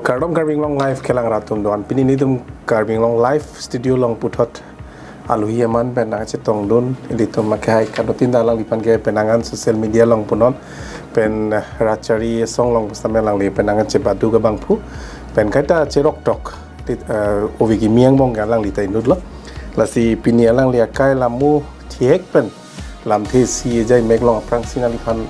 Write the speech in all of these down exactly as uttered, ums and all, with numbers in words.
Kardom Karbi Anglong Live kelang rat atum do-an. Pini nelitum Karbi Anglong Live studio along puthot alohi aman pen nangchetongdun, ilitum akehai kadokave ta alangliphan ke penang an social media along punon pen, eh, rat chari asong along pusitame alangli penang an chebadu ke abangphu pen kaita cheroktok, tit, eh, ove kimi angbong ke alangli ta inutlo. Lasi pini alangli akai lamu thihek pen lamthe isi ejai mek along aphrangsi nangliphan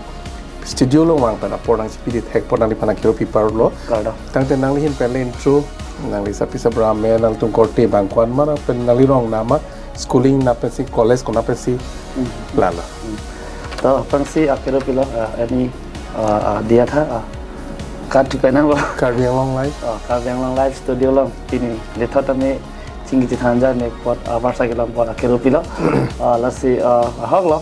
studio along vang pen apor nangchipidethek apot nangliphan akero piparlo. Kardom. Tangte nangli ahin pen le intro, nangli sapi sabra me, nangtum korte abang ko-an ma, pen nangli rong nama, schooling na pensi, college ko na pensi, Hmm. lalo. Hmm. To aphrangsi akero pilo, ah, ani, ah, ah, diya tha, ah, kat tu penang lo. Karbi Anglong Live. Ah, Karbi Anglong Live studio along pini lethot tame chingki chithan ajai mek apot, ah, varsa kelang apot akero pilo. Ah, lasi, ah, ahok lo.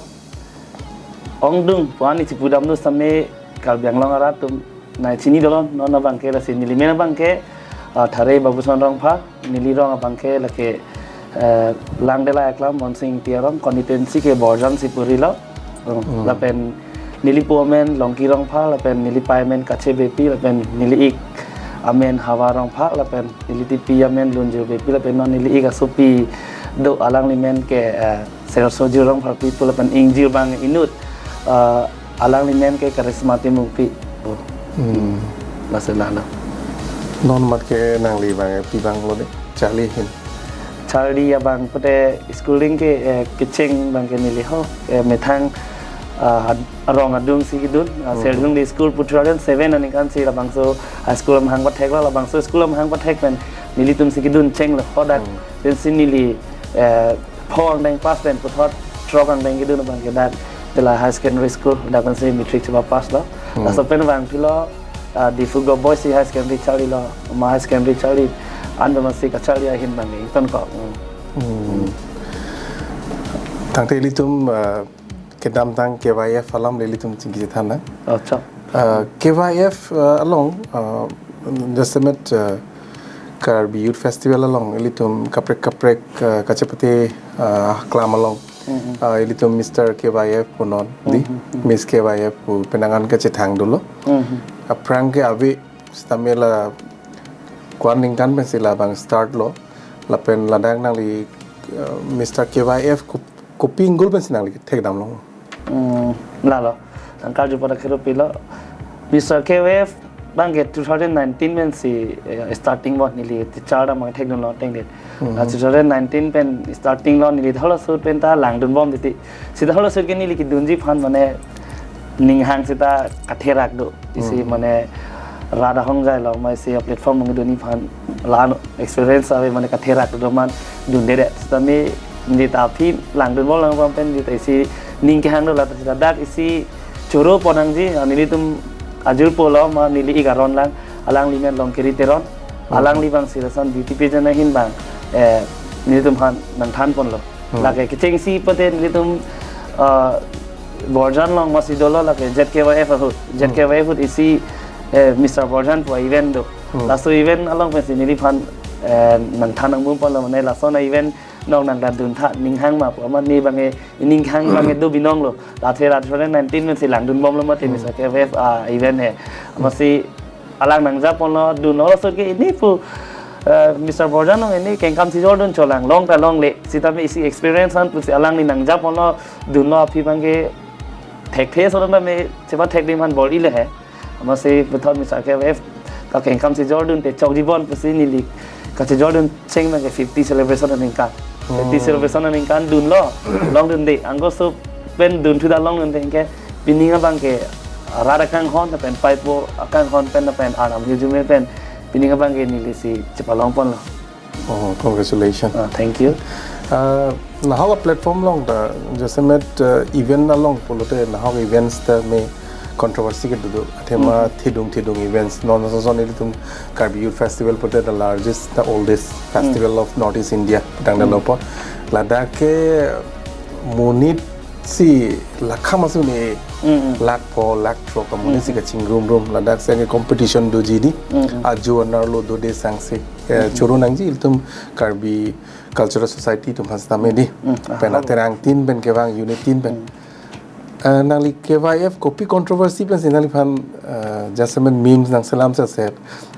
Ongdung pu ani chipudamnoi sitame Karbi Anglong arat atum nai chini dolo, non abangke lasi neli men abangke, ah, Thare Babuson Rongphar, neli rong abangke lake, eh, Langdela Aklam, Monsing Ingti arong, constituency ke Borjan Sipuri lo. Hmm, Hmm. lapen neli pu amen Longki Rongphar, lapen neli pei amen Kache Beypi, lapen neli ik amen Hawa Rongphar, lapen neli tipi amen Lunjir Beypi, lapen non neli ik asopi do, alangli men ke, eh, Serso Jirong Pharpi pu, lapen ingjir abang inut, eh, alangli men ke Karisma Timungpi pu. Hmm. Lasi lalo. Non mat ke nangli abang, eh, pi abang lo de, charli ahin? Charli abang pute schooling ke, eh, kecheng abangke neli ho, eh, methang, ah, arong adung si kedun, ah, Hmm. Serdung di school pu two thousand seven aningkan si labangso high school amahang pathek lo, labangso school amahang pathek pen nelitum si kedun chenglo, hadak Hmm. pensi neli, eh, pho angdeng pass pen puthot throk angdeng kedun abangke dak Tela High Secondary School, dak pensi matric chepapass lo. Hmm. Laso pen vangphilo, ah, Diphu Govt Boys High Secondary charlilo, ma High Secondary charli, andamansi kacharli ahin abangke ingtonkok. Hmm. Hmm. Tangte ilitum, ah, kedamtang K Y F alam le ilitum chingki chethan nang. Acha. Ah, K Y F, ah, along, ah, jasemet, ah, Karbi Youth Festival along ilitum kaprek kaprek, ah, kachepate, ah, klam along. Hmm, hmm. Ah, ilitum Mister K Y F punon, di, Hmm, hmm, hmm. Miss K Y F pu penang an kachethang dolo. Hmm, hmm. Aphrang ke ave sitame la ko-an ningkan pensi labang start lo. Lapen ladak nangli, ah, Mister K Y F ko-, kopi angle pensi nangli thekdam long? Hmm, lalo. Nangkarju pada kero pilo. Mister K Y F abangke two thousand nineteen pensi, eh, starting bon, neli teacher dam abang thekdun lo tengdet. Hmm. Ah, two thousand nineteen pen starting lo, neli halaso ahut pen ta langdun bom titi. Seta halaso ahut ke neli kedunji aphan mane ninghang seta katherak do. Isi Hmm. mane rat ahongjai along ma isi platform along dunji aphan la-an experience ave, mane katherak do amat dundedet. Sitame neli ta aphi langdun bom lang bom pen neli ta isi ning kehang do, la ta seta dak isi choro ponnangji, ah, nelitum ajirpo lo ma neli ik aron lang, alangli men Longkiri Teron, Hmm. alangli abangsi lason beauty pageant ahin abang, eh, nelitum aphan nangthan ponlo. Hmm. Lake kechengsi pute nelitum, ah, Borjan along masi dolo lake Z K Y F ahut. Hmm. Z K Y F ahut isi, eh, Mister Borjan pu event do. Hmm. Laso event along pensi neliphan, eh, nangthan nangmum ponlo mane lason a-event along nang ta duntha ninghang ma pu amat ne abangke ninghang abangke do binong lo. Lasi rat two thousand nineteen pensi langdun bomlo mati Hmm. Mister K Y F, ah, event he. Masi alang nangja ponlo, dunlo laso ahut ke ini pu, eh, Mister Borjan along ini kengkam si jordun cholang, long ta longle. Sitame isi experience an pusi alangli nangja ponlo, dunlo aphi abangke thekthe, laso ahut tame chepathekdun aphan bor-i le he. Masi puthot Mister K Y F ta kengkam si jordunte chokji bon pusi neli kachejordun cheng abangke fifty celebration aningkan. Fifty Hmm. celebration aningkan dunlo, longdunde. Angoso pen dunthu ta longdunde ke pining abangke rat akanghon pen, paipo akanghon pen, pen Arnam hirjume pen pining abangke neli si chepalong ponlo. Oh, congratulations. Ah, thank you. Ah, nahok a-platform along ta, jasemet, ah, event along pulote nahok events ta me controversy kedo do. Athema Hmm. thedung thedung events. Non ason ason ilitum Karbi Youth Festival pulote the largest, the oldest festival Hmm. of North East India. Tangte Hmm. lopo. Ladak ke monit si lakha masuni Hmm, hmm. lakh pho, lakh throk amonit si Hmm, hmm. kachingrum rum. Ladak si ke competition doji di. Hmm, hmm. Ajo anerlo dode sangsi. Eh, Hmm, hmm. choro nangji ilitum Karbi Cultural Society atum aphan sitame di. Hmm, ah, Pen ah. aterang tin pen kevang unit tin pen. Hmm. Eh, nangli K Y F kopi controversy pensi nangliphan, eh, just a memes nangselam seset,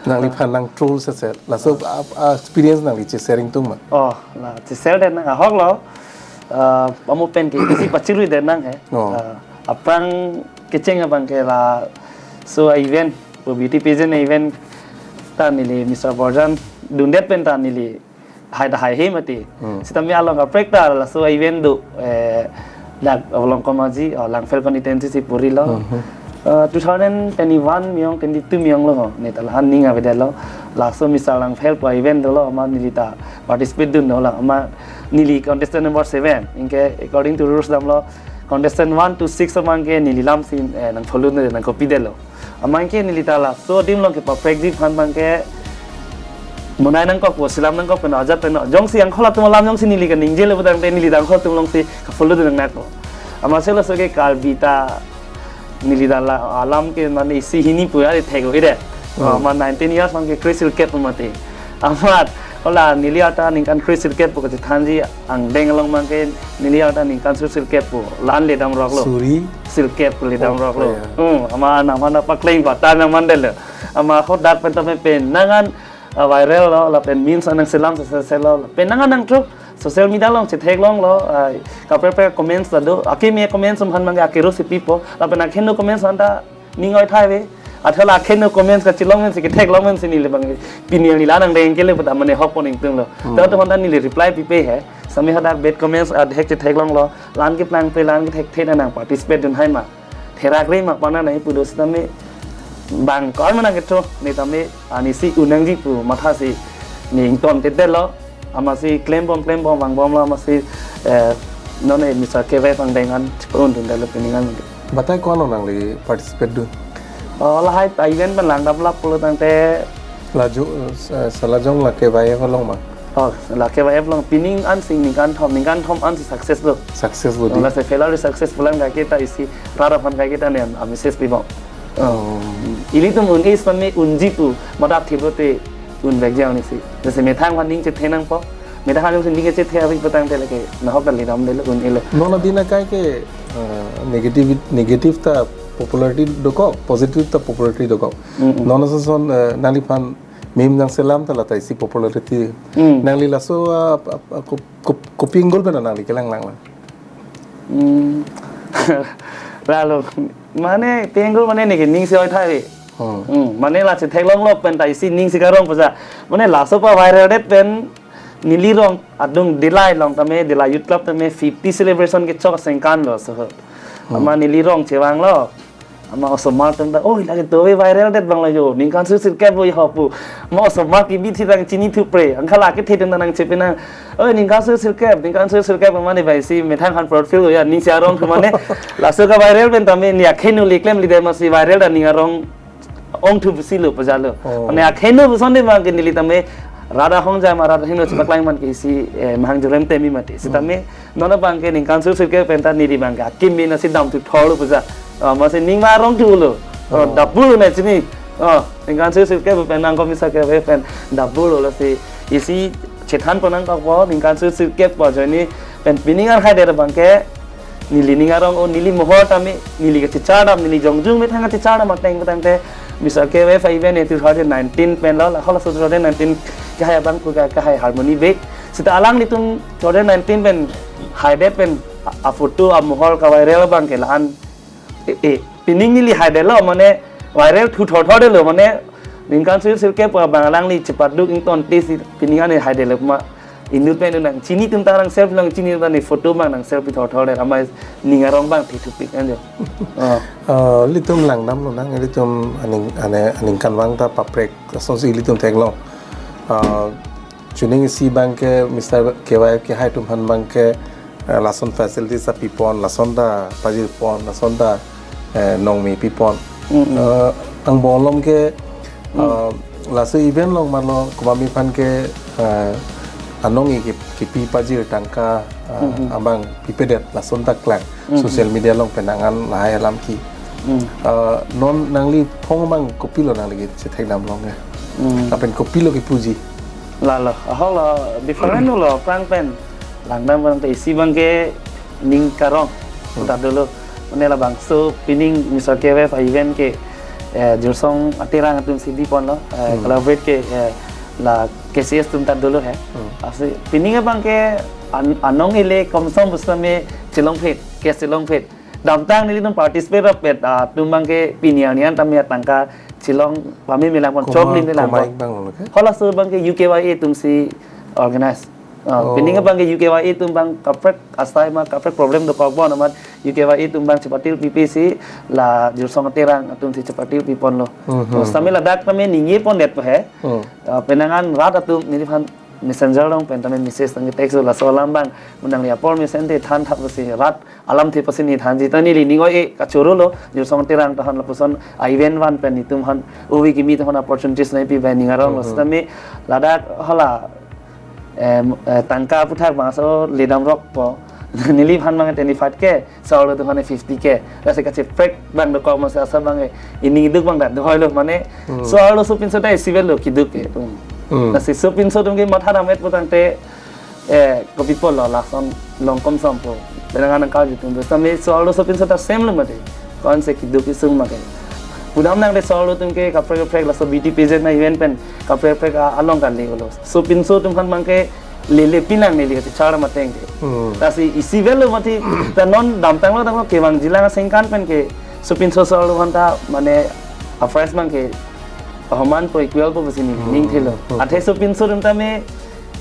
nangliphan nang troll seset. Laso a, a experience nangli che sharing tung ma? Oh, la che share det nang ahok lo. Eh, amu pen ke isi pachirui det nang he. Oh. Eh, aphrang kecheng abang ke laso event, beauty pageant event ta neli Mister Borjan dundet pen ta neli hai ta haihe mati. Hmm. Sitame along kaprek ta laso event do, eh, dak along komaji, oh, Langpher constituency si puri lo. Hmm. Eh, two thousand twenty-one miyong, twenty-two miyong lo, ne ta la aning avedet lo. Laso Mister Langpher pu event dolo, amat neli ta participate dun dolo, amat neli contestant number seven. Anke according to rules damlo, contestant one to six abang ke neli lam si, eh, nang follow ne nang copy det lo. Amat anke neli ta laso adim along kepaprekji aphan abang ke monai nangkok po, selam nangkok pen ajat pen jongsi angkol atum alam jongsi neli kaningje le putangte neli ta angkol atum along si ka-follow dun nangkok. Amat si laso ke Karbi ta neli ta la alam ke mane isi hini pu ari thek oi de. Hmm. Amat nineteen years abang ke kre-sirkep mati. Amat hala neli ata ningkan kre-sirkep pu kachethanji angdeng along abang ke neli ata ningkan suri sirkep pu la-an le damrok lo. Suri? Sirkep pu le damrok lo. Oh, ya. Hmm, amat nang mana pakleng bata nang mandel lo. Amat hadak pen tame pen nang an, ah, viral lo, lapen memes nangselam se se se lo. Pen nang an nang truk social media along chetheklong lo, ah, kaprek prek comments ta do. Akeme comments aphan abang ke akero si pipo. Lapen akeheno comments anta ning oi thai ave. Athe la akeheno comments kachelong mensi ketheklong mensi neli abang pini neli la nang deng ke le puta mane hok pon ingtung lo. Hmm. Ta tu honda neli reply pipe he. Sami hadak bad comments adhek chetheklong lo. La-an keplang pe la-an kethek the nang participate dun hai ma. Therak re ma pana nai pu do sitame bang kor mana ketho ne tame ani si un nangji pu matha si ne ingtonte det lo. Amat si klembom klembom vangbom lo amat si, eh, non e Mister K Y F angdeng an chipon dun det lo pining an. Batai ko-an lo nangli participate dun? Oh, lahai ta event pen lang dap lap pulo tangte. La jo, eh, sa la jong la K Y F along ma? Oh, la K Y F along pining an si ningkan thom, ningkan thom an si success lo. Success lo Oh, di. Lasi failure success pulang kaiketa isi rat aphan kaiketa ne a-message pibom. Oh. Oh. Ilitum un-e sitame unji pu madak thibo te un vek jang ni si. Jase methang aphan ning chethe nangpo. Methang aphan ning chethe ave putangte lake nahok kali dam de lo un-e lo. Non adin akai ke, eh, negative, negative ta popularity dokok, positive ta popularity dokok. Mm, mm. Non ason, eh, nangliphan memes nangselam ta la ta isi popularity. Mm. Nangli laso, ah, ah, ah, kop-, kop-, kopi angle pen nangli kelang lang lang. Hmm. Lalo, mane pi angle mane ne ke ning si oi thai. Hmm. Hmm, mane la chetheklong lo pen ta isi ning si karong puja. Mane laso pa viral det pen neli rong adung Dillai along tame, Dillai Youth Club tame fifty celebration kechok sengkan lo so. Hmm. Amat neli rong chevang lo. Amat osomar atum ta, "Oi, lake to viral det abang lo jo, ningkan suri sirkep pu ho pu." Amat osomar kebi thi tang chini thu pre, angkhala kethe atum ta nang chepi nang, "Oi, ningkan suri sirkep, ningkan suri sirkep," mane bai si methang aphan profile ya, ning si arong thu mane, laso ka viral pen tame, ne akeheno le klemle det amat si viral ta ning arong ong thu si lo puja lo. Oh. Mane akeheno puson de abang ke neli tame, rat ahong jai ma rat aheno chepaklangji man ke isi, eh, mahang jurem temi mati. Sitame, Hmm. Non abang ke ningkan suri sirkep pen ta neli abang ke akimi na si dam thu thor lo puja. Ah, amat si ning ma arong thu lo. Oh, Oh. Dap bulu na chini. Oh, ningkan suri sirkep pen nang kopi sa ke pen dap bulu lo si isi chethan pon nangkok po ningkan suri sirkep pu ajoine pen pining an haidet abang ke neli ning arong o neli mohor tame neli kachechar dam neli jongjung methang kachechar dam ateng tangte Mister K Y F event e two thousand nineteen pen lo la halaso two thousand nineteen kehai abang pu ka kehai harmony bek. Sita alanglitum two thousand nineteen pen haidet pen a, a photo amohor ka viral abang ke la-an. E, e, pining neli haidet lo mane viral thu thor thor det lo mane ningkan suri sirkep pu abang alangli chepaduk ingtonte si pining an haidet lo ma inut pen nang chini atum ta nang selfie nang chini ta ne photo abang nang selfie thor thor det amat ning arong abang thi thupik anjo. Oh. Eh, ilitum lang dam lonang, ilitum aning, ane, aningkan vang ta paprek, asonsi ilitum theklong. Eh, chuning isi abang ke Mister K Y F kehai atum aphan abang ke, eh, lason facilities ta pipon, lason ta pajirpon, lason ta, eh, nongmi pipon. Mm, mm. Eh, angbong along ke, Mm. eh, laso event along marlo komatne aphan ke, eh, anong-e ke, kepi pajir tangka, eh, Mm, mm. abang pipedet lason ta klang. Mm, Social mm. media along pen nang an lahai alam ke. Mm. Eh, non nangli phong abang kopilo nangli kechethek dam long ya. Mm. Lapen kopilo kepuji. Lalo, ahok lo, different lo, aphrang pen. Lang dam abang te isi abang ke ning karong. Hmm. Ta dolo. Mane labangso pining Mister K Y F event ke, eh, Jirsong Aterang atum si biponlo, eh, Hmm. collaborate ke, eh, la K C S atum ta dolo he. Hmm. Lasi pining abang ke an-, anong ile komsom pusitame chelongphet, ke chelongphet. Damtang nelitum participate rapet, ah, atum abang ke pini arni an tame atangka chelong pame melang pon Koma-, chok lim melang pon. Koma-ik abang lo ke? Halaso abang ke U K Y A atum si organize. Ah, Oh. pining abang ke U K Y A atum abang kaprek asai ma kaprek problem dokok bon amat U K Y A atum abang chepatil pipe si la Jirsong Aterang atum si chepatil piponlo. Mhm. Sitame ladak tame ningje pondetpo he. Hmm. Ah, penang an rat atum neliphan messenger along pen tame message tangke text laso alam abang menang li apor mesen te than thap si rat alamthe pusi ne thanji ta neli ning oi-e kachoro lo, Jirsong Aterang ta han lapuson a event van pen netum han ove kimi ta han opportunities nangpi bai ning arong lo. Mhm. Sitame ladak hala, em, eh, tangka aphuthak bangso ledam rokpo. Neliphan abang twenty-five K, so-arlo atum aphan fifty K. Lasi kacheprek abang dokok masi asa abang ke ining iduk abang ta dohoilo mane. Hmm. So-arlo sopinso ta isi avelo kiduk ke. Hmm. Hmm. Lasi sopinso atum ke matha damet putangte, eh, kopi pulo lason long komsompo. Penang an nangkarju atum do. Sitame so-arlo sopinso ta same lo mate. Ko-an si kiduk isung ma ke. Pudam nang de so-arlo atum ke kaprek kaprek laso beauty pageant na event pen kaprek kaprek a-, along kali ulo. Sopinso atum aphan abang ke lele pinang neli kachechar mateng ke. Hmm. Lasi isi avelo mati ta non damtang lo tanglo kevangjilang asengkan pen ke sopinso so-arlo aphan ta mane a prize abang ke ahoman po equal po pusi ne Hmm. ning thelo. Hmm. Athe sopinso atum tame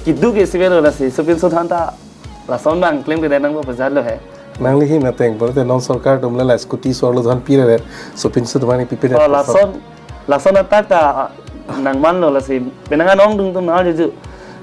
kiduk isi avelo lasi sopinso aphan ta lason abang klemkledet nangpo pajat lo he. Nangli hin ateng pulote non sorkar atum le la scooty so-arlo aphan pire re, sopinso atum aphan pipe re. Oh, lason, lason attack ta nangmanlo lasi penang an ongdung atum nangjuju.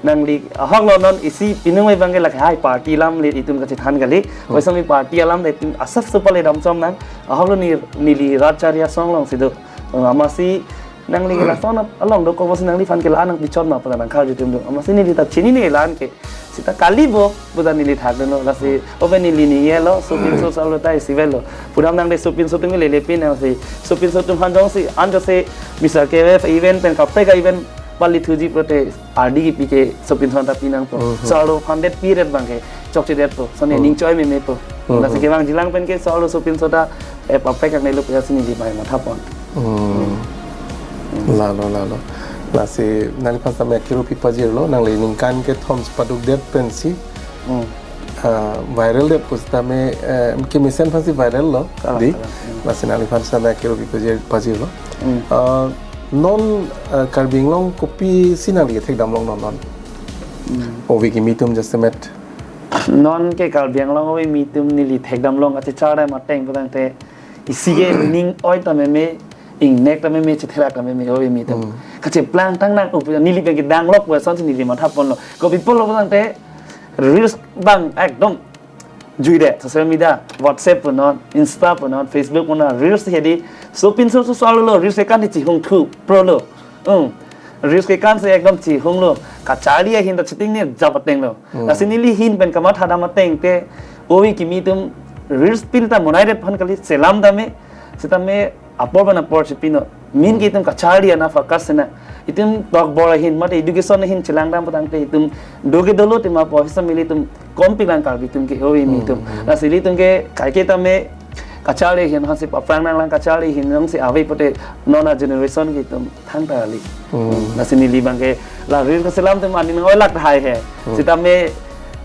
Nangli ahok lo non isi pining abang ke lake hai party alam le itum kachethan kali. Hmm. Koisong i party alam le itum asap supa ledam chom nang. Ahok lo ne, neli rat chari asong along si do. Amatsi nangli lason along dokok pusi nangliphan ke la-an nangpichot ma pu ta nangkarju atum do. Amatsi neli ta chinine la-an ke. Seta kali bo, pu ta neli thakdunlo, lasi, ove neli ningje lo, sopinso so-arlo ta isi avelo. Pudam nang de sopinso atum ke lele pinang si, sopinso atum aphan jongsi, an jongsi, Mister K Y F event pen kaprek a-event pali thuji pulote, ardi kipi ke sopinso ta pinangpo. Mhm. So-arlo aphan det piret abang ke, chokchedetpo, sone Mhm. ning choi memepo. Mhm. Lasi kevangjilang pen ke so-arlo sopinso ta, eh, kaprek angne lo pusi neli bai matha pon. Hmm. Hmm. Lalo, lalo. Lasi nangliphan sitame akiru pi pajirlo, nangli ningkan kethom padukdet pensi, Hmm. ah, viral det pusitame, eh, kemesen aphansi viral lo, Kalang, di. Kalang. Hmm. Lasi nangliphan sitame akiru pi pajir, pajirlo. Hmm. Ah, non, ah, Karbi Anglong kopisi nangli thekdam long non non. Hmm. Ove kimi atum jasemet. Non ke Karbi Anglong ove kimi atum neli thekdam long kachechar mateng putangte isi ke ning oi ta meme, ingnek ta meme, chetherak ta meme, ove kimi atum. Hmm. Kacheplang tang nang up, neli abang ke danglok pu asonsi neli matha ponlo. Kopi pulo putangte, reels abang ekdom juidet, social media, WhatsApp punon, Insta punon, Facebook punon, reels hedi, sopinso so-arlo lo, reels ekan di chihung thu, pro lo. Hmm. Reels kekan si ekdom chihunglo. Kacharli ahin ta chitingne jap atenglo. Hmm. Lasi neli ahin pen kamatha dam ateng te ove kimi atum reels pin ta monai det aphan kali selam dam me. Sitame apor pen apor chepino. Min ke itum kacharli ana focus na. Itum tokbor ahin mate education ahin chelang dam putangte itum do ke dolo tema po hisa mili itum kom pilang Karbi atum ke ove kimi atum. Hmm, hmm. Lasi ilitum ke kaike tame kacharli ahin hansi paphrang nanglang kacharli ahin jongsi ave pute non a-generation ke itum thangta kali. Hmm. Lasi neli abang ke la reel keselam atum aning nang-oilak tahai he. Hmm. Sitame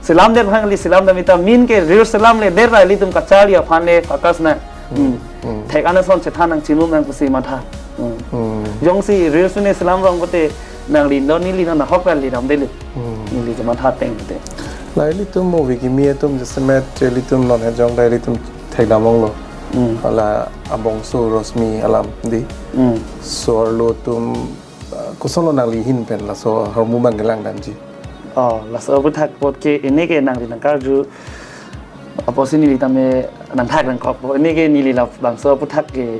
selam det hang li selam dam ita min ke reel selam le det ra ilitum kacharli aphan le focus na. Hmm. Hmm. Hmm. Thek ana ason chethan nang chimum nang pusi matha. Hmm. Hmm. Jongsi reel sune selam rong pute nangli non neli non ahok ra le dam dele. Hmm. Neli chematha ateng te. La ilitum ove kimi atum jasemet ilitum non hejong ta ilitum thekdam longlo. Hmm. Hala abangso Rosmi alam di. Hmm. So-arlo atum, ah, kosonlo nangli ahin pen laso ahormu abang kelang damji. Oh, laso aphuthak apot ke ene ke nangli nangkarju apotsi neli tame nangthak nangkokpo. Ene ke neli labangso aphuthak ke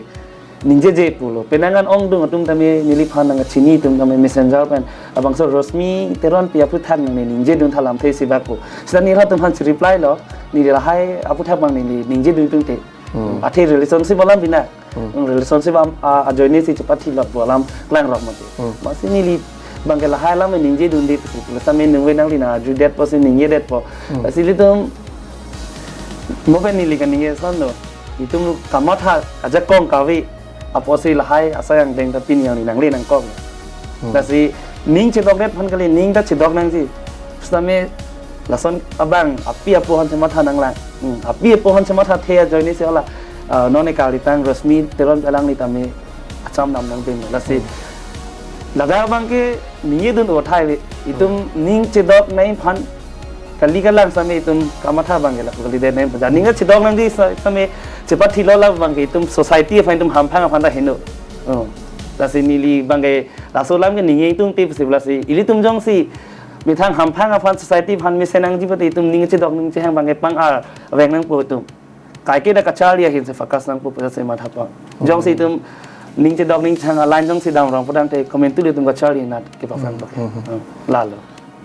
ningjeje pulo. Penang an ongdung atum tame neliphan nangchini atum tame messenger pen abangso Rosmi Teronpi aphuthak nangli ningjedun tha lamthe isi bak pu. Sita neli atum aphan reply lo, neli lahai aphuthak abang neli ningjedun tung te. Hmm. Athe relationship alam bina. Hmm. Hmm, relationship am, a, ajoine si chepathi lot pu alam klangrok mati. Hmm. Amatsi neli abang ke lahai alam ningjedunde pusi. Lasi me nungve nangli nangjudet pusi ningjedetpo. Hmm. Lasi ilitum mo pen neli kaningje ason lo. Itum kamatha ajakong kave apotsi lahai asai angdeng ta pini arni nangle nangkok. Hmm. Lasi ning chedokdet aphan kali, ning ta chedok nangji. Sitame lason abang api apo aphan chematha nanglang. Hmm. Api apo aphan chematha the ajoine si hala, ah, non e kalitang Rosmi Teron alangli tame acham dam nang bim. Lasi Hmm. ladak abangke ningje dun othai ve. Itum Hmm. ning chedok nangji aphan kali kalang sitame itum kamatha abangke la kalidet nangji. Ning chedok nangji sa-, sitame chepathilo la abangke itum society aphan, itum hamphang aphan ta heno. Oh. Lasi neli abangke laso alam ke ningje tungte pusi, lasi ilitum jongsi methang hamphang aphan, society aphan mesen nangji pute itum ning chedok ning chehang abangke pang-ar vek nangpo itum. Kaike dak kacharli ahin si focus nangpo pusi matha pon. Jongsi Hmm. itum ning chedok ning chehang a-line jongsi damrong putangte komantu ilitum kacharli anat kepaphrang Hmm, pakai. hmm, hmm. Hmm. Lalo.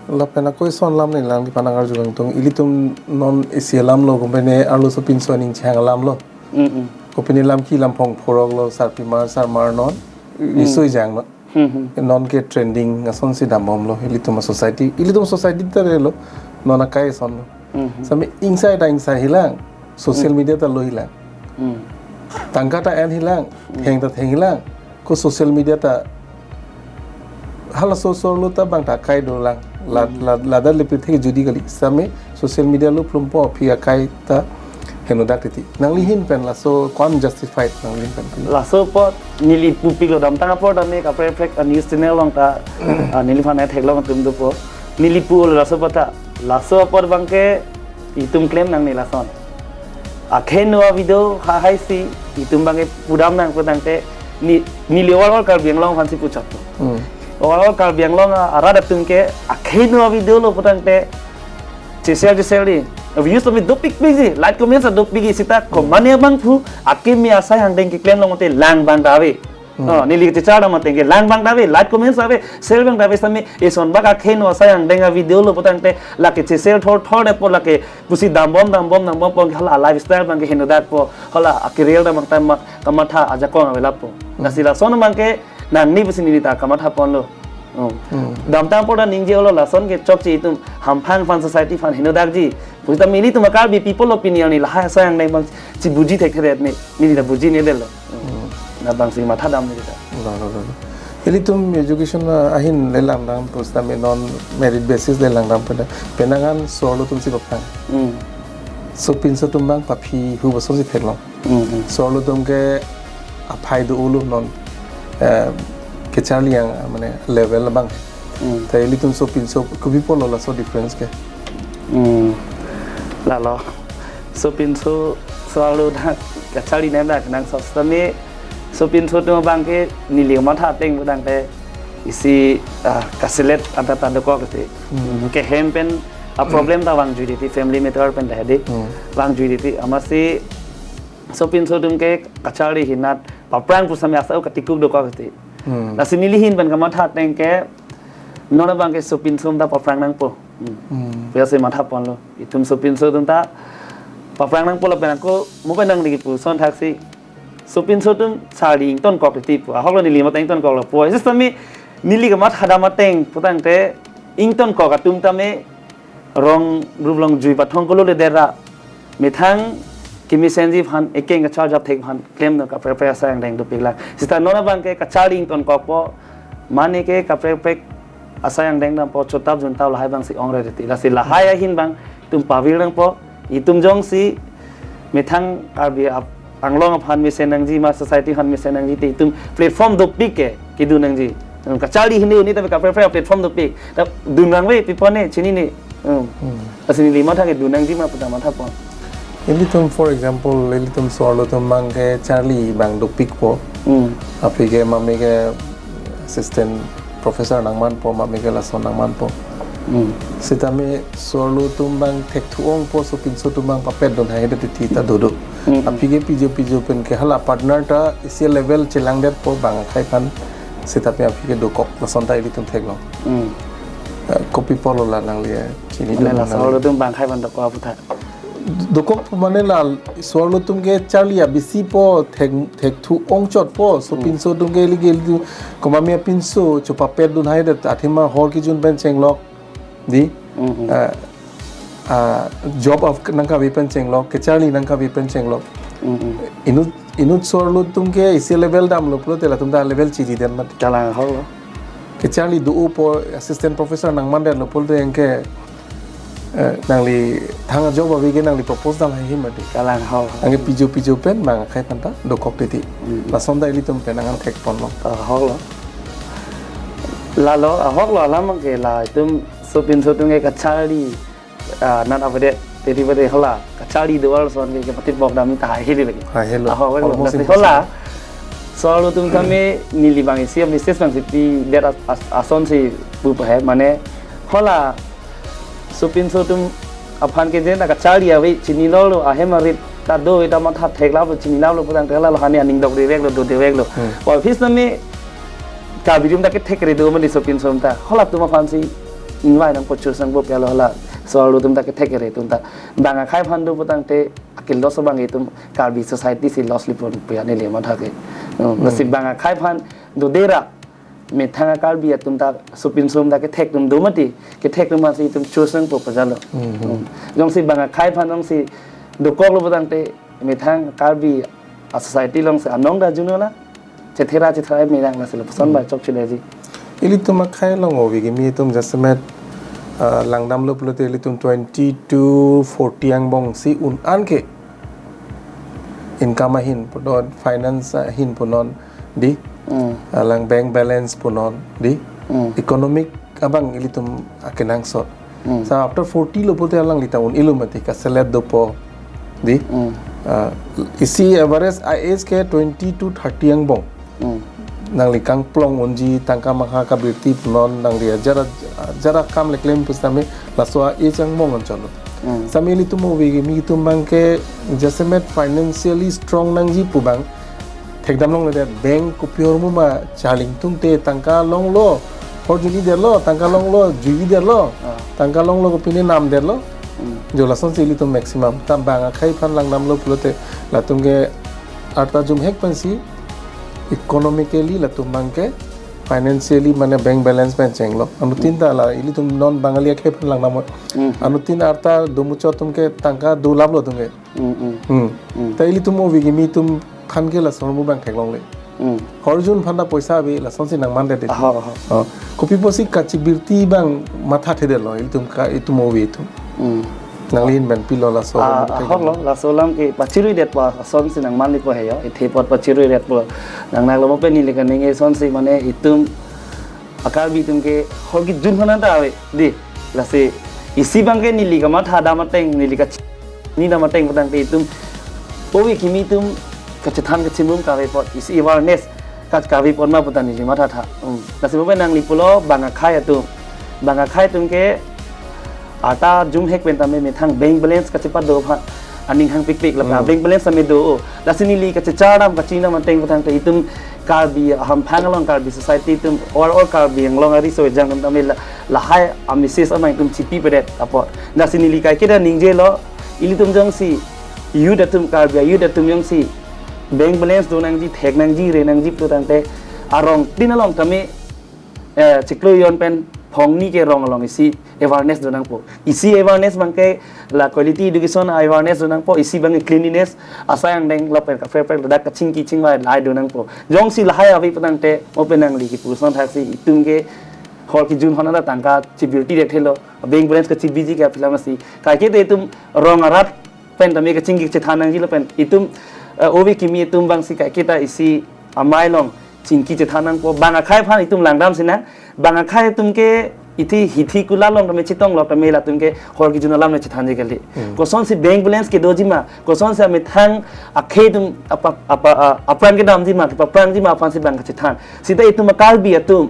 Lapen ako ison alam neli alangliphan nang-arju kangtung, ilitum non isi alam lo, company arlo sopinso aning chehang alam lo. Mm, mm. Company lam ki lam phong phorok lo, sarpimar sarmar non, Mm. risoi jang non. Hmm, hmm. Non ke trending asonsi dambomlo, ilitum a-society, ilitum society ta relo, non akai ason lo. Hmm, hmm. Sitame ingsai ta ingsai hilang, social Hmm. media ta lo hilang. Hmm. Tangka ta en hilang, Hmm. theng ta theng hilang, ko social media ta hala so so lo ta bang ta akai dolang. La, Hmm. la, ladak lepri thek judi kali. Sitame social media lo plumpo aphi akai ta henodak titi. Nanglihin pen laso ko-an justified nanglihin pen kali. Laso apot neli pupiklo, damtang apor tame kaprek prek a-news channel along ta, ah, neliphan theklong atum dopo. Neli pulo laso apot ta. Laso apot abangke itum klem nangne lason. Akheno a-video ha haisi itum abangke pudam nang putangte ni, neli overall Karbi Anglong aphansi puchot. Hmm. Overall Karbi Anglong a-, arat atum ke akheno a-video lo putangte cheshare cheshare di. Views tame dopikpikji, like comments ta dopikji, sita komane abangphu akimi asai angdeng keklem longte lang abang ta ave. Hmm. Oh, neli kechechar dam ateng ke lang abang ta ave, like comments ave, share abang ta ave, sitame ison bak akheno asai angdeng a-video lo putangte lake cheshare thor thor detpo, lake pusi dambom dambom dambompo, hala lifestyle abangke henodakpo, hala a-career dam abang ta ma-, kamatha ajakong ave lapu. Hmm. Lasi lason abangke nangne pusi neli ta kamatha ponlo. Oh. Hmm. Damtang apor ta ningjelo, lason ke chokche itum hamphang aphan, society aphan henodakji. Pusita nelitum a-Karbi people opinion ni lahai asai angdeng abang chibuji thekthedet ni, neli ta bujinedetlo. Hmm. Hmm. Na abangsi matha dam neli ta. Lo, lo, lo, lo. Ilitum education, ah, ahin le langdam pusitame non merit basis le langdam pen, penang an so-arlo atumsi paphrang. Hmm. Sopinso atum abang paphi hu asonsi theklong. Hmm, hmm. So-arlo atum ke aphai do-olo non, eh, kacharli yang, ah, mane level abang. Hmm. Ta ilitum sopinso kopi apotlo laso difference ke? Hmm. Lalo. Sopinso so-arlo dak kacharli nang dak nang sos tame sopinso atum abangke neli matha ateng putangte isi, ah, kaselet anta ta dokok te. Hmm. Kehem pen a-problem ta vangjui titi, family matter pen ta hedi. Hmm. Vangjui titi, amatsi sopinso atum ke kacharli ahin nat paphrang pusitame asa katikuk dokok te. Hmm. Lasi nelihin pen kamatha ateng ke non abangke sopinso atum ta paphrang nangpo. Hmm. Hmm. Pusi matha ponlo. Itum sopinso atum ta paphrang nangpo lapen ako mo pen nangli kipu ason thaksi sopinso atum charli ingtonkok titi pu. Ahoklo neli matha ingtonkoklo pu. Sitame neli kamatha dam ateng putangte ingtonkok atum tame rong rup longjui pathong kolo le dera. Methang kemesenji aphan, ekeng kacharjap thek aphan klemno kaprek prek asai angdeng dopiklang. Sita non abangke kacharli ingtonkokpo, mane ke kaprek prek asai angdeng dampo, chotap juntap lahai abangsi ongre titi. Lasi lahai ahin abang itum pavir nangpo, itum jongsi methang Karbi ap-, Anglong aphan mesen nangji ma society aphan mesen nangji te itum platform dopik ke kedun nangji. Hmm, kacharli hini uni tapi kaprek prek platform dopik. Ta dun nangve people ne chinine. Hmm. Hmm. Lasi neli matha kedun nangji ma puta matha pon. Ilitum, for example, ilitum so-arlo atum abangke charli abang dopikpo. Hmm. Aphi ke mame ke assistant professor nangmanpo, mame ke lason nangmanpo. Hmm. Sitame so-arlo atum abang thekthu ongpo, sopinso atum abang papet dun haihedet titi ta dodo. Hmm. Aphi ke pijo pijo pen ke hala partner ta isi level chelang detpo bang akhai aphan, sitame aphi ke dokok lason ta ilitum theklong. Hmm. Eh, kopi apotlo la nangli, eh, chini Mane dun la nangli. So-arlo atum bang akhai aphan dokok aphuthak. Dokok mane la so-arlo atum ke charli abisi po, thek, thekthu ongchotpo, sopinso atum ke ili ke ili komami apinso chopapet dun haihedet athema hor kejun pen chenglok. Di? Hmm, hmm. Ah, ah, job of nangkave pen chenglok, kacharli nangkave pen chenglok. Mm, mm. Inut, inut so-arlo atum ke isi level damlo pulote latum ta level chiji den mati. Kalang ahok lo. Kacharli do-opo assistant professor nangman detlo pulote anke, eh, nangli thang a-job ave ke nangli propose dam haihe mati. Kalang ahok. Anke pijo pijo pen bang akhai aphanta dokok titi. Mm, mm. Lason ta ilitum pen angan thekponlo. Ahok lo. Lalo, ahok lo alam ke la itum sopinso atum ke kacharli, ah, nat avedet, teti avedet hala, kacharli do-an ason ke, ke patit bok dam ta haihe lagi. Haihe lo. Ahok lo, almost lasi impossible. Hala, so-arlo atum tame neli bang isi a-message bang si pidet as-, as-, asonsi pu pahe, mane, hala, sopinso atum aphan ke jen ta kacharli ave, chinilo lo, ahem arit ta do, ita matha theklap lo, chinilap lo putangte hala lo hani aning dok direct lo, do direct lo. Hmm. Office tame Karbi atum ta kethek kere do mati sopinso atum ta. Halatum aphansi invite nangpo, choose nangpo pi alo hala. So-arlo atum ta kethek kere atum ta. Bang akhai aphan do putangte akil dos bang itum Karbi society si loss lipon pu ya neli matha ke. Hmm, Hmm. lasi bang akhai aphan dodera methang a-Karbi atum ta sopinso atum ta kethek atum do mati. Kethek atum aphansi itum choose nangpo pajalo. Hmm. Hmm. Jongsi bang akhai aphan jongsi dokok lo putangte methang Karbi a-society alongsi anong ta juno la. Chethera chethera me dang lasi lapuson Hmm. ba chokche leji. Ilitum akhai along ove kimi atum jasemet, ah, langdamlo pulote ilitum twenty to forty angbong si un-an ke income ahin punon, finance ahin punon, di. Hmm. Alang bank balance punon, di. Hmm. Economic abang ilitum akenangsot. Hmm. So after forty lo pulote alanglita un-elo mati, kaselet dopo, di. Hmm. Ah, isi average a-age ke twenty to thirty angbong. Hmm. Nangli kangplong unji, tangka maha kabirti punon, nangli ajara, ajara kam le klem pusitame laso a-age angbong anchotlo. Hmm. Sitame ilitum ove kimi atum abang ke jasemet financially strong nangji pu abang thekdam longledet, bank kopi ahormu ma charli ingtungte tangka longlo, hor juni detlo, tangka longlo, jui detlo, Ah. tangka longlo kopine nam detlo. Hmm. Jo lasonsi ilitum maximum. Ta bang akhai aphan langdamlo pulote latum ke arta jumhek pensi economically latum abang ke financially mane bank balance pen chenglo. Anuttin ta la ilitum non Bangali akhai aphan langdam. Hmm. Anuttin arta domuchot atum ke tangka dolaplo atum ke. Hmm, hmm. Hmm. Hmm. Ta ilitum ove kimi atum aphan ke lason ahormu abang theklongle. Hmm. Hor jun aphanta poisa ave, lasonsi nangmandet. Aha, aha. Oh. Kopi pusi kachibirti abang mathathedetlo, ilitum ka, itum ove atum. Hmm. Nangli ahin pen pilo laso Ah, ahormu ahok lo, theklongle. Laso alam ke pachiruidetpo asonsi nangmanlipo he yo, ethe apot pachiruidetpo. Nang nang lo mo pen neli kaningje asonsi mane itum a-Karbi atum ke hor kejun aphan ta ave, di. Lasi isi abang ke neli kamatha dam ateng, neli kachini dam ateng putangte itum ove kimi atum kachethan kachimum kave apot, isi awareness ka, kave apot ma puta neli mathatha. Hmm. Lasi mo pen nangli pulo bang akhai atum. Bang akhai atum ke arta jumhek pen tame methang bank balance kachepado aphan aning hangpikpik la Hmm. bank balance tame do. Lasi neli kachechar dam kachini dam ateng putangte itum Karbi ahamphang along, Karbi society atum or, or Karbi Anglong ariso ejang atum tame la, lahai a-message amang itum chipipedet apot. Lasi neli kaike ta ningjelo, ilitum jongsi youth atum, Karbi a-youth atum jongsi bank balance do nangji, thek nangji, re nangji putangte arongtin along tame eh, chiklo jon pen phongni ke rong along isi awareness do nangpo. Isi awareness abang ke la quality education awareness do nangpo, isi abang ke cleanliness, asai angdeng lapen kaprek prek ladak kachingki chingvai lahai do nangpo. Jongsi lahai ave putangte mo pen nangli kipu ason thaksi itum ke hor kejun aphan ta tangka chibirti det helo, bank balance kachebiji ke aphi alam si. Kaike te itum rong arat pen tame kachingki chethan nangji lapen itum, eh, ove kimi atum abang si kaike ta isi amei along chingki chethan nangpo, bang akhai aphan itum langdam sinang, bang akhai atum ke ithi hithi kulat along tame chetong lo tame latum ke hor kejun alam le chethanji kali. Hmm. Kosonsi bank balance kedoji ma, kosonsi amethang akhei atum apa, apa, ah, apran kedamji ma, kepapranji ma aphansi bang kachethan. Sita itum a-Karbi atum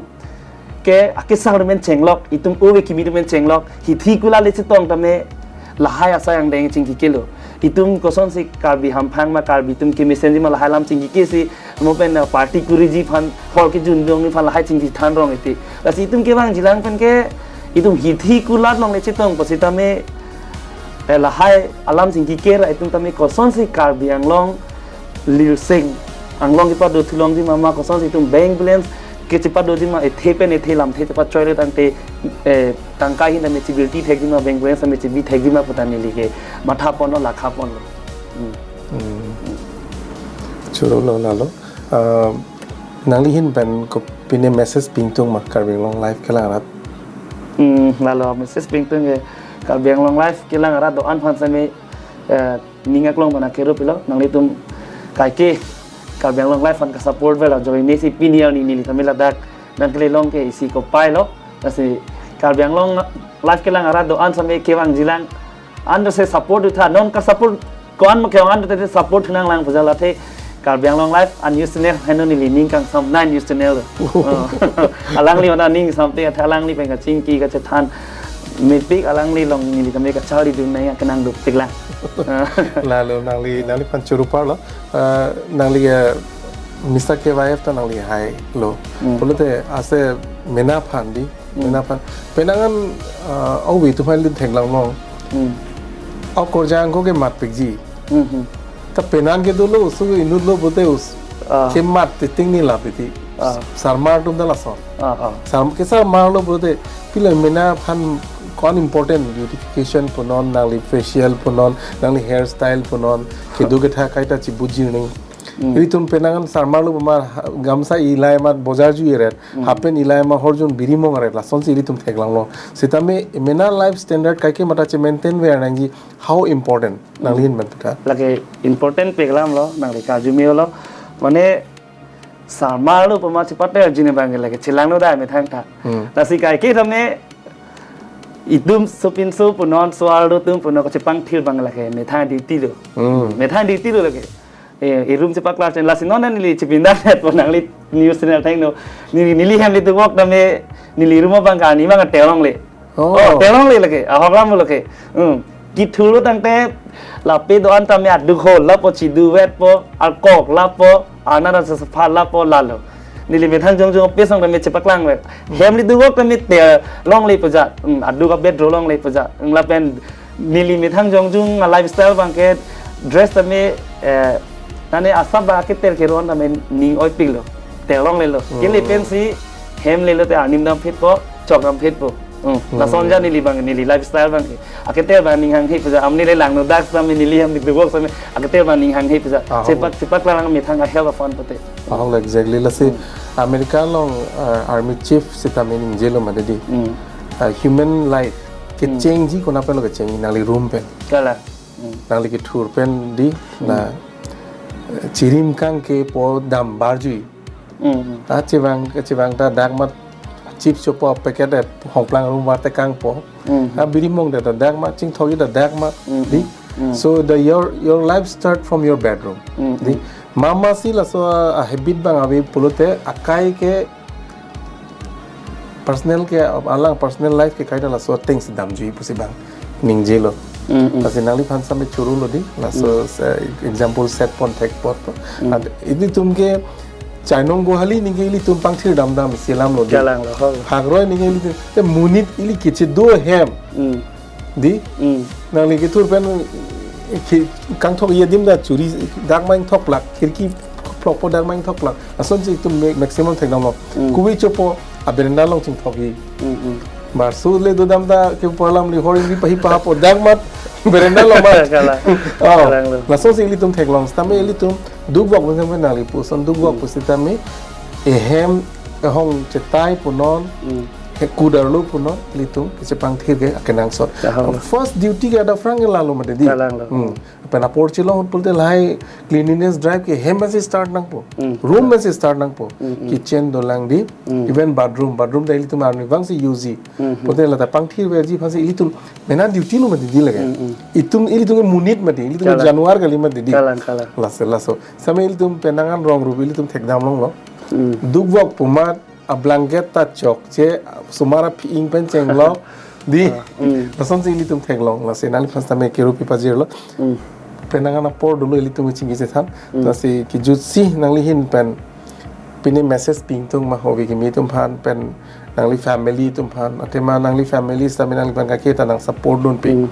ke akesang atum pen chenglok, itum ove kimi atum pen chenglok, hithi kulat le chetong tame lahai asai angdeng chingki kelo. Itum kosonsi Karbi hamphang ma, Karbi atum kemesenji ma lahai alam chingki kesi, mo pen, uh, party kuriji aphan, hor kejun dongji aphan lahai chingki than rong iti. Lasi itum kevangjilang pen ke, itum hithi kulat along le chetong pusitame, eh, lahai alam chingki kera itum tame kosonsi Karbi Anglong lirseng, Anglong kepado thulongji ma, ma kosonsi itum bank balance kechepadoji ma, ethe pen ethe lamthe chepachoi le tangte, eh, tangka ahin tame chibirti thekji ma, bank balance tame chebi thekji ma puta neli ke mathaponlo, lakhaponlo. Hmm. Hmm. Choro lo lalo. Ah, nangli ahin pen kopine message pingtung ma Karbi Anglong Live kelang arat? Hmm, lalo message pingtung ke Karbi Anglong Live kelang arat do-an aphan sami, eh, ning aklong mana kero pilo, nanglitum kaike Karbi Anglong Live aphan ke-support vela join nesi pini arni neli tame ladak nangkelelong ke isi kopai lo. Lasi Karbi Anglong Live kelang arat do-an sami kevangjilang, anke support utha, non ke-support ko-an ma kevang anke support nanglang puja la the Karbi Anglong Live an news channel henlo neli ning kangsam nine news channel. Oh. Alangli mana ning samte athe alangli pen kachingki kachethan mepik alangli along neli tame kacharlidun nangji kenang dopik lang. Lalo nangli, nangliphan choro parlo. Ah, nangli, eh, Mister K Y F ta nangli hailo. Hmm. Pulote ase mena aphan di, Hmm. mena aphan. Penang an, ah, ove atum aphan neli theklong long. Hmm. Okorjang ko kematpikji. Hmm, hmm. Ta penang ke dolo, oso inut lo pulote os-, Ah. kemat titing ni lapi ti. Ah. Sarmar atum ta lason. Ah, ah. Sar-, ke sarmar lo pulote pilo mena aphan ko-an important beautification punon, nangli facial punon, nangli hairstyle punon, kedo ketha kaita chibuji ning. Hmm. Ilitum penang an sarmar lo pama gamsa ilai amat bojar jui eret, Hmm. half pant ilai amat horjun biri mong eret, lasonsi ilitum theklong lo. Sitame mena life standard kaike mata che-maintain ver nangji, how important? Nangli ahin pen puta. Lake important peklam lo, nangli karju me lo. Mane sarmar lo pama chepate arjine bang lake chelang lo da methang ta. Hmm. Lasi kaike tame itum sopinso punon soal do atum punon kachepangthir bang lake methang duty lo. Hmm. Methang duty lo lake. Eh, irum chepaklar chen lasi non neli chepindan net po nangli news channel thengno. Neli, neli hem litum vok tame neli room abang karni abang telongle. Oh. Oh, telongle lake. Ahok lam lake. Hmm. Kethur lo tangte lape do-an tame aduk ho lapo chiduvet po, alkok lapo, anara sasapha lapo lalo. Neli methang jongjong apesong tame chepaklang ve. Hem litum vok tame telongle puja. Hmm, aduk abed rolongle puja. Hmm, lapen neli methang jongjong a-lifestyle abang ke dress tame, eh, nane asap ba ketel keron tame ning oipik lo. Telongle lo. Hmm. Kele pensi hem lelo te arni damphit po, chok damphit po. Hmm. Hmm. Lason ja neli abang, neli lifestyle abang ke. Aketel abang ning hanghe puja. Amni le langno dak sami neli hem litum vok sami. Aketel abang ning hanghe puja. Ah, Chepak, oh. chepaklang methang a-health aphan pute. Ah, exactly. Lasi Hmm. America along, uh, army chief sitame ningjelo mane di. Hmm. Uh, human life Hmm. kechengji konat pen lo kechengji nangli room pen. Kalang. Hmm. Nangli kethur pen di Hmm. na, eh, chirim kangke po dam barjui. Hmm, hmm. Ah, chevang, chevang ta dak mat chips chopo packet e hongplang room varte kangpo. Hmm. Ah, biri mong ta dak mat chingthokji ta dak mat Hmm, di. hmm. So the, your, your life start from your bedroom. Hmm, Di. hmm. Mama si laso a, a habit abang ave pulote akai ke personal ke alang personal life ke kaita laso things damjui pusi abang ningjelo. Mm, mm. Lasi nangliphan sami choro lo di, laso Mm. se-, example set pon thek pot. Mm. And ilitum ke chainong gohali ningke ilitum pangthir damdam isi alam lo di. Kalang lo, ho. Hagroi ningke ilitum. Te monit ili kechedo ahem. Mm. Di? Mm. Nangli kethur pen ki-, kangthok adim ta churi dak ma ingthok plak, khirki phlokpo dak ma ingthok plak. Asonsi itum ma-, maximum thekdam lo. Mm. Kuwi chopo, a veranda along chingthokji. Mm, mm. Barsu le dodam ta ke po alam li hor ingri pahi pahapo dak mat veranda along mat. Kalang. Oh. Kalang lo. Lasonsi ilitum theklong. Sitame ilitum dukvok pen nangli puson dukvok Mm. pusitame ehem ehong chetai punon. Mm. He kudarlo punon ilitum kechepangthir ke akenangsot. Kalang lo. First duty ke adap aphrang ke lalo mati di. Kalang lo. Hmm. Pen apor chilong ahut pulote lahai cleanliness drive ke hem pensi start nangpo. Hmm. Room pensi start nangpo. Hmm, hmm. Kitchen dolang di, Hmm. even bathroom, bathroom ta ilitum arnivang si use ji. Hmm, hmm. Pulote lata pangthir verji aphansi ilitum mena duty lo mati di lake. Hmm, hmm. Itum ilitum ke monit mati, ilitum ke Kalang. Januar kali mati di. Kalang, kalang. Laso, laso. Sitame ilitum penang an rong rup ilitum thekdam longlo. Hmm. Dukvok pu amat a blanket ta chokche, osomar aphi-ing pen chenglok, di. Ah, mm. Lasonsi ilitum theklong, lasi nangliphan sitame kerupi pajirlo. Mm. Penang an apor dolo ilitum chingki chethan. Mm. Lasi kejutsi nangli ahin pen pine message pingtung ma hove kimi atum aphan pen nangli family atum aphan, athema nangli family sitame nangliphan kake ta nang support dunpik. Mm.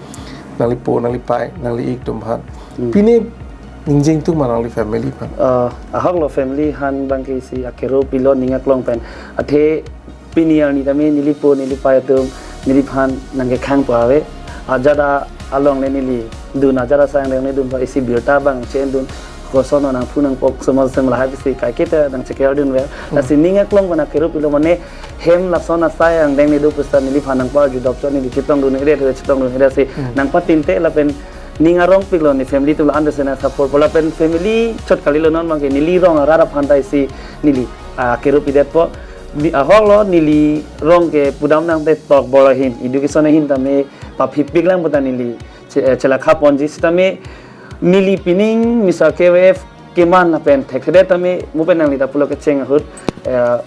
Nangli po, nangli pai, nangli ik atum aphan. Hmm. Pine ningjeng tung ma nangli family aphan? Eh, ahok lo family aphan abang ke isi akero pilo ning aklong pen. Athe pini arni tame neli po neli pai atum neliphan nangkekhang po ave. Ajat along le neli dun ajat asang le neli dun pa isi birta abang chen dun. Koson nangphu nangpok somos sem lahai pusi kaiketa nangcheker dunver. Lasi ning aklong pen akero pilo mane hem lason asai angdeng ni do pusita neliphan nangpa arju dokchot neli chetongdun-edet he chetongdun-edet si nangpatinte lapen ning arong piklo ne family atum la understand support po lapen family chot kalilo non abangke neli rong arat aphan ta isi neli akero pidetpo. Ahoklo neli rong ke pudam nangte tokbor ahin education ahin tame paphipik lang puta neli che- eh, chelakha ponji sitame neli pining Mister K Y F keman lapen thekthedet tame mo pen nangli ta pulo kecheng ahut eh,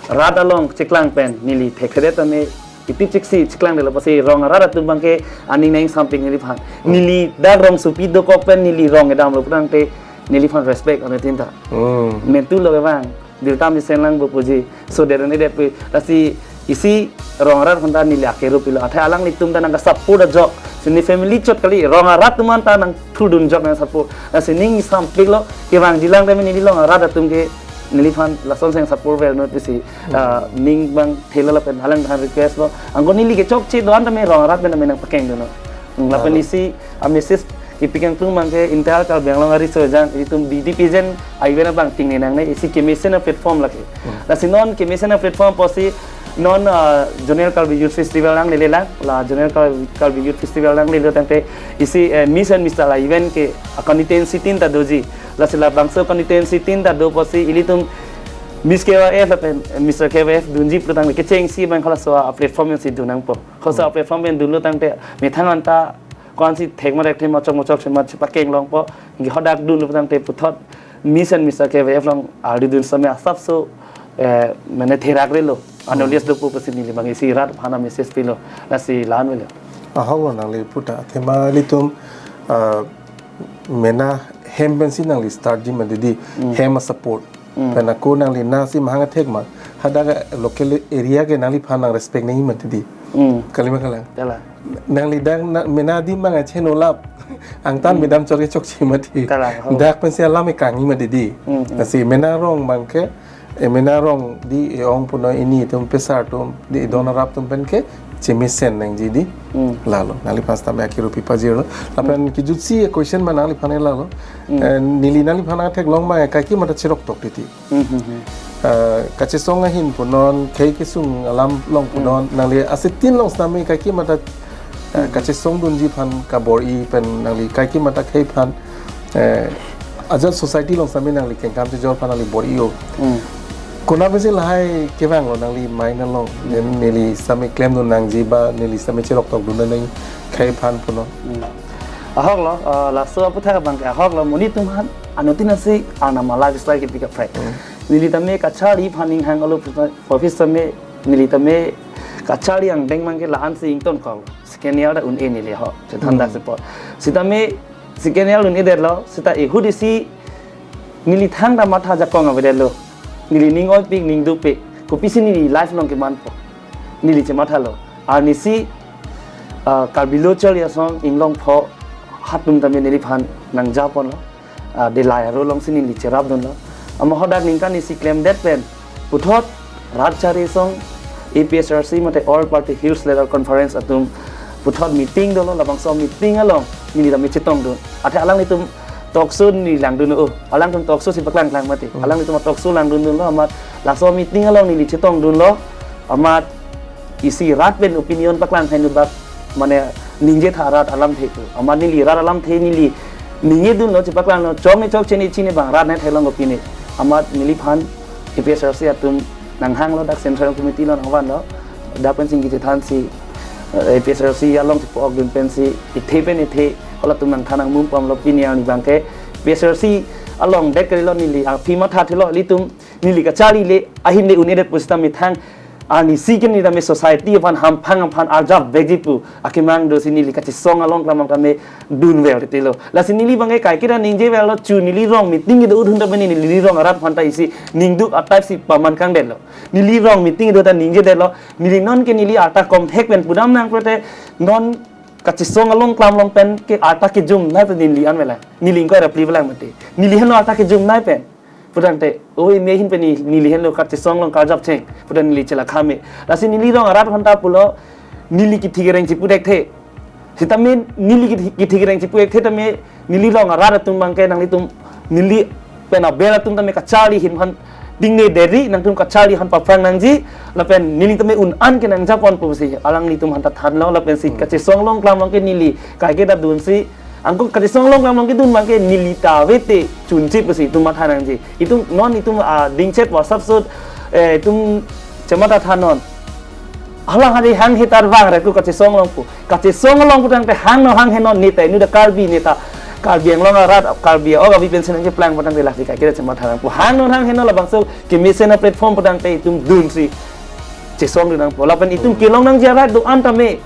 rat along chiklang pen neli thekthedet tame iti chiksi chiklangdetlo pusi rong arat atum abangke aning nang sampik neliphan. Neli dak rongsopi dokok pen neli rong kedamlo putangte neliphan respect anutin ta. Hmm. Mentu lo kevang. Birta mesen lang bo puji. So derun edet pu. Lasi isi rong arat aphan ta neli akero pilo. Athe alanglitum ta nangkasupport ajok. Si ne family chot kali rong arat atum an ta nangthurdun jok nangsupport. Lasi ning sampiklo kevangji lang tame neli rong arat atum ke neliphan lason seng support ver not pusi. Ah, ning bang thela lapen alang han request lo. Angko neli kechokche do-an tame rong arat pen tame nangpakeng dun non. Hmm, lapen isi a message kipikang tung abangke entire Karbi Anglong ariso jang itum B D P jen a-event abang tingne nangne isi kemesen a-platform lake. Lasi non kemesen a-platform pusi non ah, Zonal Karbi Youth Festival nanglele lang la Zonal Kar- Karbi Youth Festival nanglelo tangte isi eh, Miss and Mister la event ke a-constituency tin ta doji. Lasi labangso constituency tin ta do pusi ilitum Miss K Y F lapen Mister K Y F dunji putang kechengsi abang halaso a-platform si dun nangpo. Halaso a-platform pen dunlo tangte methang anta ko-ansi thek marek the machok machok si machipakeng longpo. Ngi hadak dunlo tangte puthot Miss and Mister K Y F along ardi dun sitame asapso eh, mane therakrelo. Anolias dopo pusi neli abang isi rat aphan a-message pilo. Lasi la-an velo. Ahoklo nangli puta. Athema ilitum ah, mena hem pensi nangli startji ma didi. Hem a-support. Pen ako nangli nasi mahang athek ma. Hadak local area ke nangliphan nang respect nangji ma didi. Hmm. Kalima kalang. Tela. Nangli dak na- mena adim abang acheno lap. Angtan medam chor kechokche mati. Kalang, ho. Dak pensi alam ekangji ma didi. Hmm, hmm. Lasi mena rong abangke, eh, mena rong di e-ong puno ini atum pesar atum di don arap atum penke chemesen nangji di. Hmm. Lalo nangliphan sitame akero pipajirlo. Lapen kijutsi question ma nangliphan lalo. Hmm. Eh, neli nangliphan nangtheklong ma kaike mata cheroktok titi. Hmm, hmm, hmm. Eh, kachesong ahin punon, khei kesung alam along punon, nangli asitin along sitame kaike mata eh, kachesong dunji aphan kabor-i pen nangli kaike mata khei aphan eh, ajat society along sitame nangli kengkam chejor aphan nangli bor-i o. Hmm. Konat pensi lahai kevanglo nangli main along, then neli sitame klemdun nangji ba neli sitame cheroktok dun nang khei aphan punon. Hmm. Ahoklo, eh, laso aputhak abangke ahoklo monit atum aphan anuttin asi arnam a-lifestyle kepi kaprek. Hmm. Neli tame kacharli aphan ning hang alo office tame neli tame kacharli angdeng abangke la-ansi ingtonkok. Second year ta un-e neli ho. Chethan dak Hmm. sepo. Sitame second year un-edetlo. Sita ehut isi neli thangta matha jakong avedetlo. Neli ning oipik ning dukpik. Kopisi neli life along kemanpo. Neli chemathalo. Arnisi ah, Karbi Lo Charli Asong Inglong Pho atum tame neliphan nangjaponlo. Ah, delai aro alongsi neli cherapdunlo. Ama hadak ningkan isi klemdet pen puthot rat chari asong A P H L C mate All Party Hills Level Conference atum puthot meeting dolo, labangso meeting along neli tame chetongdun. Athe alanglitum talk show neli langdun o. Alangtum talk show si paklangklang mati. Hmm. Alanglitum talk show langdundunlo amat laso meeting along neli chetongdunlo. Amat isi rat pen opinion paklang hai nubak mane ningje tha rat alamthe tu. Amat neli rat alamthe neli ningjedunlo chepaklanglo chok ne chok chini chini abang rat ne theklong kopine. Amat neliphan A P H L C atum nanghanglo dak Central Committee along nangvanlo. Dak pen singki chethansi eh, A P H L C along chepo-okdun pensi ithe pen ithe halatum nangthan nangmum pamlo pini arni abangke A P H L C along det kalilo neli aphi mathathelo ilitum neli kacharli le ahin le un-edet pusita methang arnisi ke neli tame society aphan hamphang aphan arjap vekji pu akemang dosi neli kachesong along klamang tame dunver titilo. Lasi neli abangke kaiketa ningjeverlo chu neli rong meeting kedo udhun ta bani neli rong arat aphanta isi ningduk a-type si pamankangdetlo. Neli rong meeting kedo ta ningjedetlo. Neli nonke neli arta komthek pen pudam nangklote non kachesong along klam along penke arta kejumnei pen neli anvelang. Neli ingkoi ra phli velang mati. Neli henlo arta kejumnei pen. Pudangte, oi me ahin pen ni, neli henlo kachesong along karjap cheng. Pudang neli chelakha me. Lasi neli rong arat aphanta pulo, neli kithi kereng chipudekthe. Sitame neli kithi, kithi kereng chipudekthe tame, neli rong arat atum abangke nanglitum neli pen aber atum tame kacharli ahin aphan dingne deri, nangtum kacharli aphan paphrang nangji, lapen neli tame un-an ke nangjapon pusi alanglitum aphan ta thanlo, lapen si kachesong along klam abang ke neli kaike ta dunsi, angko kachesong along klam abang ke dun abang ke neli ta avete chunche pusi itum matha nangji. Itum non itum, ah, dingchet WhatsApp sot, eh, itum chematha thanon. Hala hari hanghe ta vang re ku kachesong along pu. Kachesong along pu tangte hang non hanghe non, neta inut ta Karbi, neta Karbi Anglong arat, Karbi aok abi pensi nangkeplang pu tangte lasi kaike ta chematha nangpo. Hang non hanghe non, labangso kemesen a-platform pu tangte itum dunsi chesongri nangpo. Lapen itum kelong nangji arat do-an tame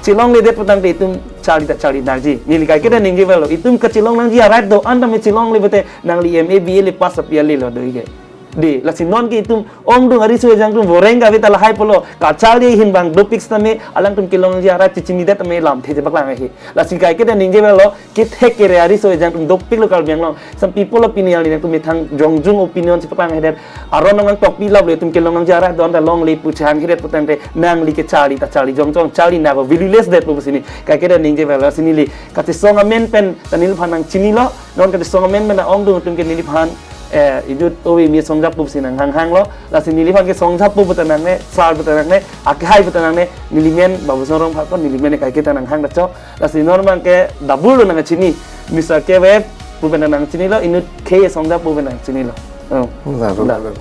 chelongledet pu tangte itum charli ta charli nangji. Neli kaike ta ningje avelo. Itum kachelong nangji arat do-an tame chelongle pulote nangli M A B A le pass api ale lo do ike. Dei, lasi non ke itum ongdung ariso ejang atum voreng kave ta lahai pulo. Kacharli ahin abang dopik setame alangtum kelong nangji arat chechinidet tame lamthe chepaklang ahi. Lasi kaike ta ningje avelo, kethek kere ariso ejang atum dopiklo Karbi Anglong. Some people opinion, nangtum methang jongjung opinion chepaklang ahidet. Aron nang tokpi lap le itum kelong nangji arat do-an ta longle pu chehanghedet pu tangte nangli ke charli ta charli jongjong, charli nangpo, valueless det pu pusi neli kaike ta ningje avelo. Lasi neli kachesong amen pen ta neliphan nangchinilo. Non kachesong amen pen ongdung atum ke neliphan, eh, inut ove mi songjap pusi nanghang hanglo. Lasi neliphan ke songjap pu pu ta nangne, sar pu ta nangne, akehai pu ta nangne, neli men Babusong Rongphar ko, neli men kaike ta nanghang ta chok. Lasi non abang ke double lo nangchini. Mister K W F pu pen nangchinilo, inut K songjap pu pen nangchinilo. Oh. Lalu, Da. lalu.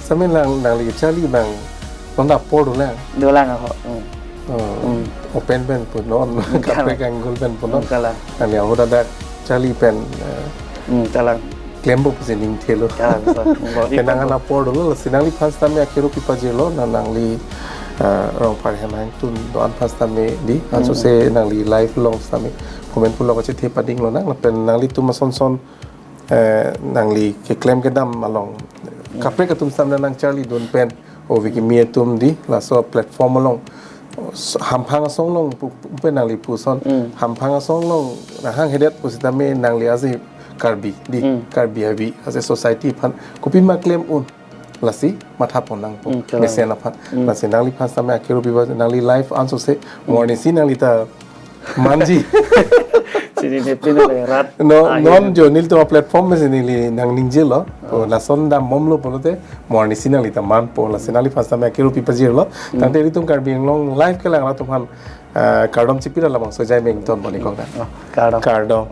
Setame lang, nangli charli abang, non ta apor dolang. Dolang ho. Hmm. Oh, Hmm. open pen punon, Hmm, kaprek kalang. anggul pen punon. Hmm, kalang. Nangli ahut adak charli pen, eh, Hmm, kalang. klempo pusi ning thelo. Kalang, sir. Hmm, Penang bang. an apor dolo, lasi nangliphan setame akero pipajirlo, na nangli, eh, Rongphar hem hangtun do-an aphan setame dei, Hmm. ansose nangli live along setame comment pulo kachethe pading lonang, lapen nanglitum ason son, eh, nangli keklem kedam along. Hmm. Kaprek atum setame nangcharlidun pen, ove kimi atum dei, laso platform along. So, hamphang asong along pu, pu pen nangli puson. Hmm. Hamphang asong along nanghanghedet pusitame nangli aje Karbi dei, Hmm. Karbi avi, aje society aphan kopima klem un. Lasi mathapon nangpo. Hmm, kalang. Mesen aphan. Hmm. Lasi nangliphan setame akero pipa nangli live ansose Hmm. morning si nangli ta manji. Chinine pine le rat. No, Ah, non iya. jo nelitum platform mesen neli nangningjelo. Oh. Oh, lason dambomlo pulote morning si nangli ta manpo, lasi nangliphan setame akero pipajirlo. Hmm. Tangte ilitum Karbi Anglong live kelang arat atum aphan, ah, kardom chipi ra labangso jai mengton boni kok na. Oh, kardom. Kardom.